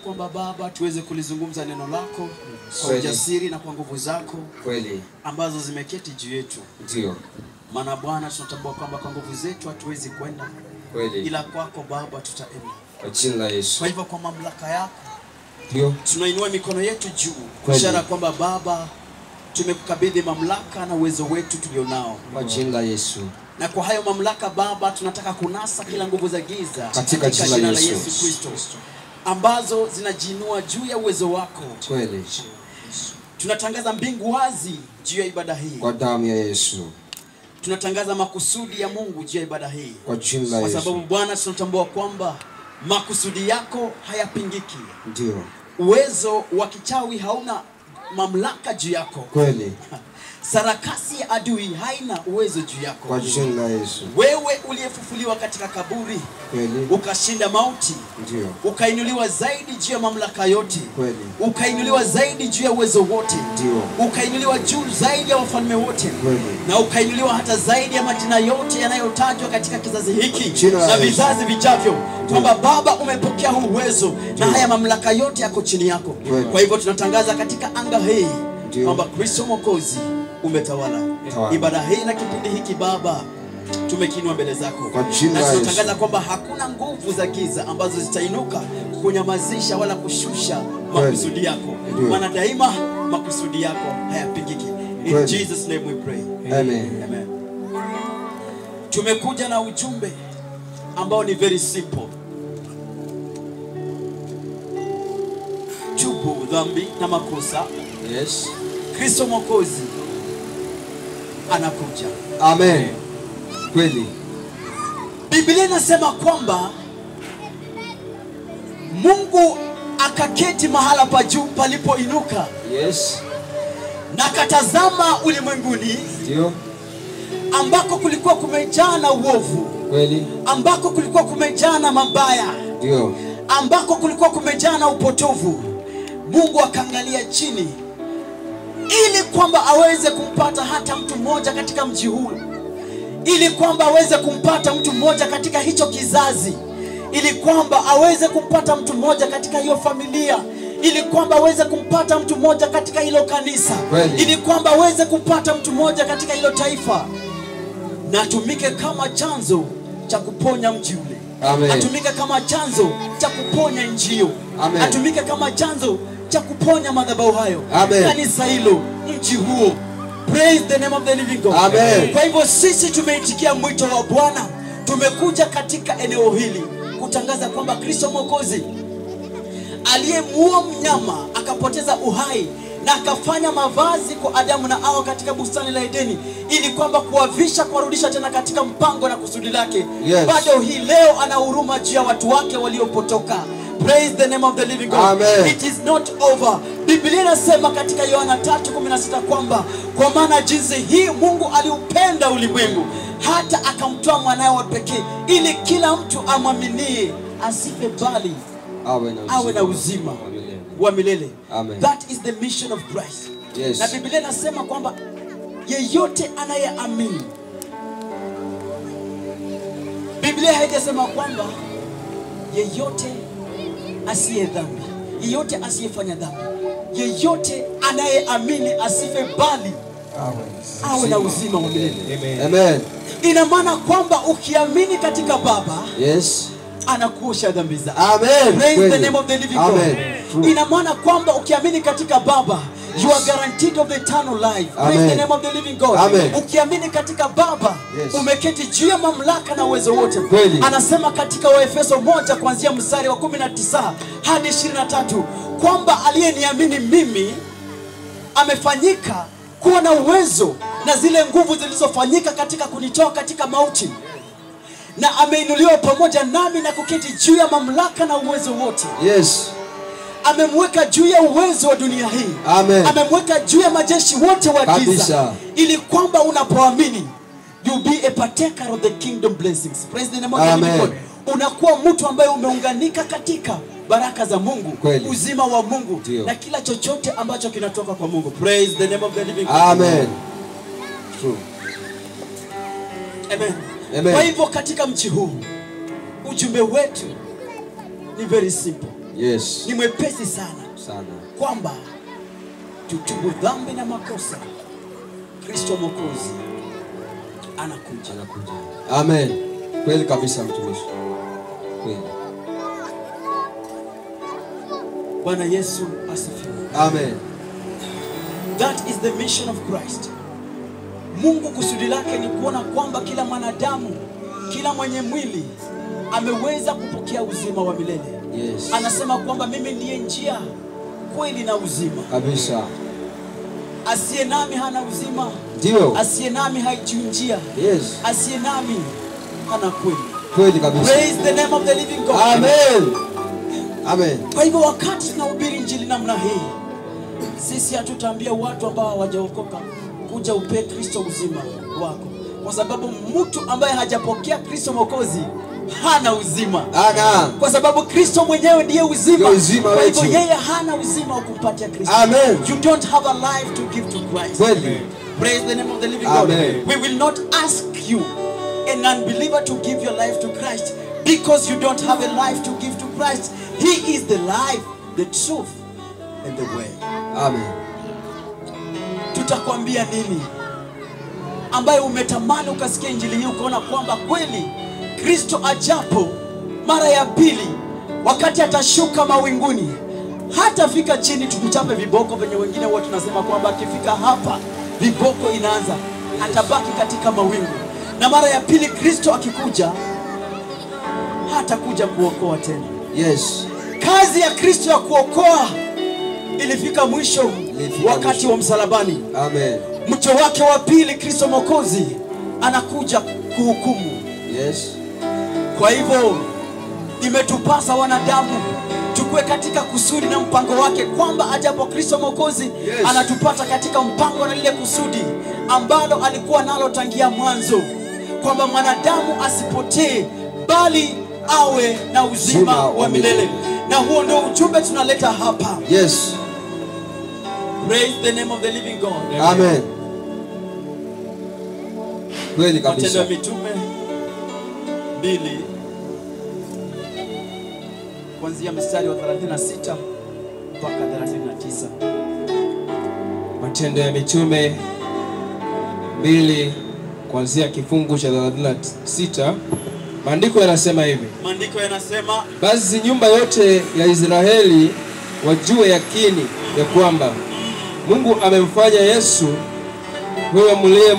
kwamba Baba tuweze kulizungumza neno lako kwa ujasiri na kwa nguvu zako kweli ambazo zimeketi juu yetu. Ndio. Maana Bwana tunatambua kwamba kwa nguvu zetu hatuwezi kwenda. Kweli. Ila kwako Baba tutaenda. Kwa jina la Yesu. Kwa hivyo kwa mamlaka yako ndio tunainua mikono yetu juu, ishara kwamba Baba tumekukabidhi mamlaka na uwezo wetu tulionao. Kwa jina la Yesu. Na kwa hayo mamlaka Baba tunataka kunasa kila nguvu za giza katika jina la Yesu Kristo ambazo zinajiinua juu ya uwezo wako. Kweli. Tunatangaza mbingu wazi juu ya ibada hii. Kwa damu ya Yesu. Tunatangaza makusudi ya Mungu juu ya ibada hii. Kwa jina la Yesu. Kwa sababu Bwana tunatambua kwamba makusudi yako hayapingiki. Ndio. Uwezo wa kichawi hauna mamlaka juu yako. Kweli. Sarakasi ya adui haina uwezo juu yako. Kwa jina la Yesu. Wewe uliyefufuliwa katika kaburi, kweli, ukashinda mauti, ndio, ukainuliwa zaidi juu ya mamlaka yote, kweli, ukainuliwa zaidi juu ya uwezo wote, ndio, ukainuliwa juu zaidi ya wafalme wote, kweli, na ukainuliwa hata zaidi ya majina yote yanayotajwa katika kizazi hiki na vizazi vijavyo, kwamba Baba umepokea huu uwezo na haya mamlaka yote yako chini yako. Kweli. Kwa hivyo tunatangaza katika anga hii kwamba Kristo Mwokozi umetawala. Ibada hii na kipindi hiki Baba tumekinwa mbele zako. Na tunatangaza kwamba hakuna nguvu za giza ambazo zitainuka kunyamazisha wala kushusha makusudi yako. Maana daima makusudi yako hayapingiki. In Jesus name we pray. Amen. Amen. Tumekuja na ujumbe ambao ni very simple. Tubu dhambi na makosa. Yes. Kristo Mwokozi anakuja. Amen. Kweli. Biblia inasema kwamba Mungu akaketi mahala pa juu palipoinuka. Yes. Na akatazama ulimwenguni. Ndio. Ambako kulikuwa kumejaa na uovu. Kweli. Ambako kulikuwa kumejaa na mabaya. Ndio. Ambako kulikuwa kumejaa na upotovu. Mungu akaangalia chini ili kwamba aweze kumpata hata mtu mmoja katika mji huu, ili kwamba aweze kumpata mtu mmoja katika hicho kizazi, ili kwamba aweze kumpata mtu mmoja katika hiyo familia, ili kwamba aweze kumpata mtu mmoja katika hilo kanisa, ili kwamba aweze kumpata mtu mmoja katika hilo taifa, na atumike kama chanzo cha kuponya mji ule. Amen. Atumike kama chanzo cha kuponya nchi hiyo. Atumike kama chanzo cha kuponya madhabahu hayo, kanisa hilo, mji huo. Praise the name of the living God. Amen. Kwa hivyo sisi tumeitikia mwito wa Bwana, tumekuja katika eneo hili kutangaza kwamba Kristo Mwokozi aliyemuua mnyama akapoteza uhai na akafanya mavazi kwa Adamu na Hawa katika bustani la Edeni, ili kwamba kuwavisha, kuwarudisha tena katika mpango na kusudi lake. Yes. Bado hii leo ana huruma juu ya watu wake waliopotoka. Praise the name of the living God. Amen. It is not over. Biblia inasema katika Yohana 3:16 kwamba kwa maana jinsi hii Mungu aliupenda ulimwengu hata akamtoa mwanawe wa pekee, ili kila mtu amwaminie asife bali awe na uzima wa milele. Amen. That is the mission of Christ. Yes. Na Biblia inasema kwamba yeyote anayeamini. Biblia haijasema kwamba yeyote asiye dhambi, yeyote asiyefanya dhambi, yeyote anayeamini asife bali awe na uzima wa milele. Amen. Amen. Ina maana kwamba ukiamini katika Baba, yes, anakuosha dhambi zako. Amen. Praise the name of the living God. Amen. Ina maana kwamba ukiamini katika Baba, yes, you are guaranteed of the eternal life. Amen. Praise the name of the living God. Amen. Ukiamini katika Baba, yes, umeketi juu ya mamlaka na uwezo wote. Kweli. Anasema katika Waefeso 1 kuanzia mstari wa 19 hadi 23 kwamba aliyeniamini mimi amefanyika kuwa na uwezo na zile nguvu zilizofanyika katika kunitoa katika mauti, na ameinuliwa pamoja nami na kuketi juu ya mamlaka na uwezo wote. Yes. Amemweka juu ya uwezo wa dunia hii. Amen. Amemweka juu ya majeshi wote wa giza, ili kwamba unapoamini you be a partaker of the kingdom blessings. Praise the name of the living God. Unakuwa mtu ambaye umeunganika katika baraka za Mungu, kweli, uzima wa Mungu, dio, na kila chochote ambacho kinatoka kwa Mungu. Praise the name of the living God. Amen. True. Amen. Amen. Kwa hivyo katika mji huu ujumbe wetu ni very simple. Yes. Ni mwepesi sana sana kwamba tutubu dhambi na makosa, Kristo Mwokozi anakuja. Anakuja. Amen. Kweli kabisa mtumishi. Kweli. Bwana Yesu asifiwe. Amen. That is the mission of Christ. Mungu kusudi lake ni kuona kwamba kila mwanadamu, kila mwenye mwili ameweza kupokea uzima wa milele. Yes. Anasema kwamba mimi ndiye njia, kweli na uzima. Kabisa. Asiye nami hana uzima. Ndio. Asiye nami haijui njia. Yes. Asiye nami hana kweli. Kweli kabisa. Praise the name of the living God. Amen. Amen. Kwa hivyo wakati tunahubiri injili namna hii, sisi hatutaambia watu ambao hawajaokoka kuja upe Kristo uzima wako, kwa sababu mtu ambaye hajapokea Kristo Mwokozi hana uzima. Ana. Kwa sababu Kristo mwenyewe ndiye uzima. Uzima Kwa hivyo wetu. yeye hana uzima wa kumpatia Kristo. Amen. You don't have a life to give to Christ. Kweli. Praise the name of the living Amen. God. We will not ask you, an unbeliever, to give your life to Christ, because you don't have a life to give to Christ. He is the life, the truth, and the way. Amen. Tutakwambia nini ambaye umetamani ukasikia injili hii ukaona kwamba kweli Kristo ajapo mara ya pili, wakati atashuka mawinguni, hatafika chini tukuchape viboko venye wengine huwa tunasema kwamba akifika hapa viboko inaanza. Atabaki katika mawingu. Na mara ya pili Kristo akikuja, hatakuja kuokoa tena. Yes. Kazi ya Kristo ya kuokoa ilifika mwisho wakati wa msalabani. Amen. Mto wake wa pili Kristo Mwokozi anakuja kuhukumu. Yes. Kwa hivyo imetupasa wanadamu tukue katika kusudi na mpango wake, kwamba ajapo Kristo Mwokozi, yes, anatupata katika mpango na lile kusudi ambalo alikuwa nalo tangia mwanzo, kwamba mwanadamu asipotee bali awe na uzima wa milele. Na huo ndio ujumbe tunaleta hapa. Yes. Praise the name of the living God. Amen. Kweli kabisa. Matendo ya Mitume 2 kuanzia mstari wa 36 mpaka 39. Matendo ya Mitume 2 kuanzia kifungu cha 36. Maandiko yanasema hivi. Maandiko yanasema, basi nyumba yote ya Israeli wajue yakini ya kwamba Mungu amemfanya Yesu huyo mliye